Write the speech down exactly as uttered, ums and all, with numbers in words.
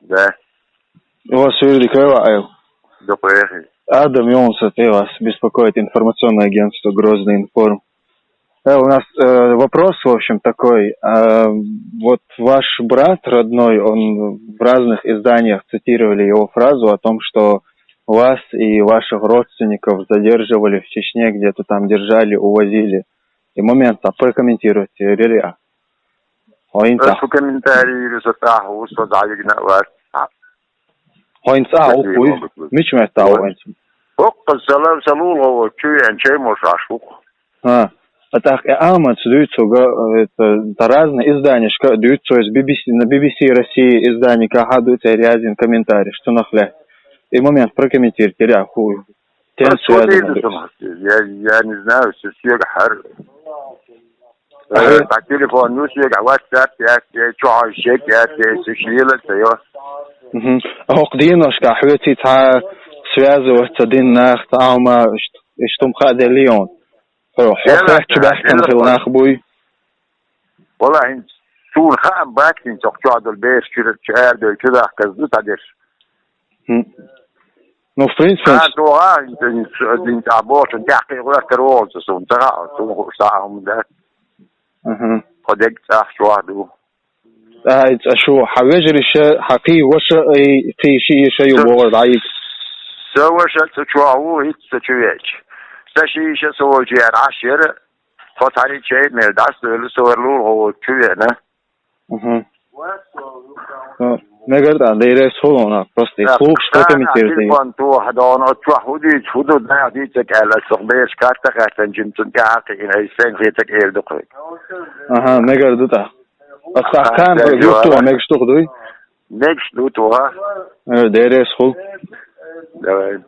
Да. У вас Юрий Николаев? Да, поехали. Адам Юнусов, вас беспокоит информационное агентство «Грозный информ». Э, у нас э, вопрос, в общем, такой. А, вот ваш брат родной, он в разных изданиях цитировали его фразу о том, что вас и ваших родственников задерживали в Чечне, где-то там держали, увозили. И момент, а прокомментируйте, Юрий. Ой, Ас цӀа. Цу комментарийра со тӀаьхьа ву, со дӀавигна а вац. Хьайна цӀа а Ца ву кхуй? Мича метта а ву хьайна? ХӀокхуза ца лав, ца лулахо воцу чу веана чай мош Ӏаш ву-кх. ХӀа. А тӀаккха и Ахьмадс дуьйцург, э, это, да разные изданишка дуьйцу, то есть Би Би Си, на Би Би Си России изданике хьа дуьйцу, церан яздина комментареш цунах лаьцна. И момент прокомментируйте, Юрий, хӀу. Тем Ас хӀун связано дийр ду дуьйцу. Цунах? Я, я не знаю, со соьга хьар. Аха. Э, по телефону соьга WhatsApp яц, я чохь шек яц, я со шийла ца йо. Мгм. ХӀокху деношкахь хьоьций цхьа связывать ца дина нах, цхьа хӀума, ишт-, иштта хӀума хаа деллий хьуна? Хьо, хьо Дела, хьоьцчу баьхкина дела хила хьо. Нах буй? Вала хӀинца суна хаам бац, хӀинца хӀокху чохь долу бераш чуьра чу арадевлла чу дахказа ду цхьадерш. Хм. Ну, в принципе, Цара догӀа, хӀинца, хӀинца, хӀинца ахь бохучун тӀаьхьа кхин гӀоьртара вогӀу ца суна, ца хаьа, суна хууш цхьа а хӀума дац. Аха. Тхо дерг цӀахь чохь ду. Ай, цӀа шу, хьан вежарий ша, хьан кхий ваша, ай, кхий шиъ ша ю Ца, бохура дӀайига. Сан ваша ца чохь ву, хӀинца ца чу веача. Сан шиъ ша со волчу яра Ӏаш яра, тхо цхьаьрий чай мел дӀасадевлла, со вара лулахо воцу чу веана. Мгм. Ну, мегар да, да, и рейс хулуна, просто и Да, слух, что цара комментирует и телефон тоха дона, оцу чохь хӀун дуьйцу, хӀун ду, нах дийцарг аьлла, аса бераш катта хаьттина, жимцун тӀаьхьа кхиъна, ай сайн хетарг эр ду кхуьнга. Аха, мегар ду тӀаккха. Аса Аха, камера да, юхту, да. Мегаш туху дуй? Мегаш ду тхо, а? Э, да, и рейс хул. Давай.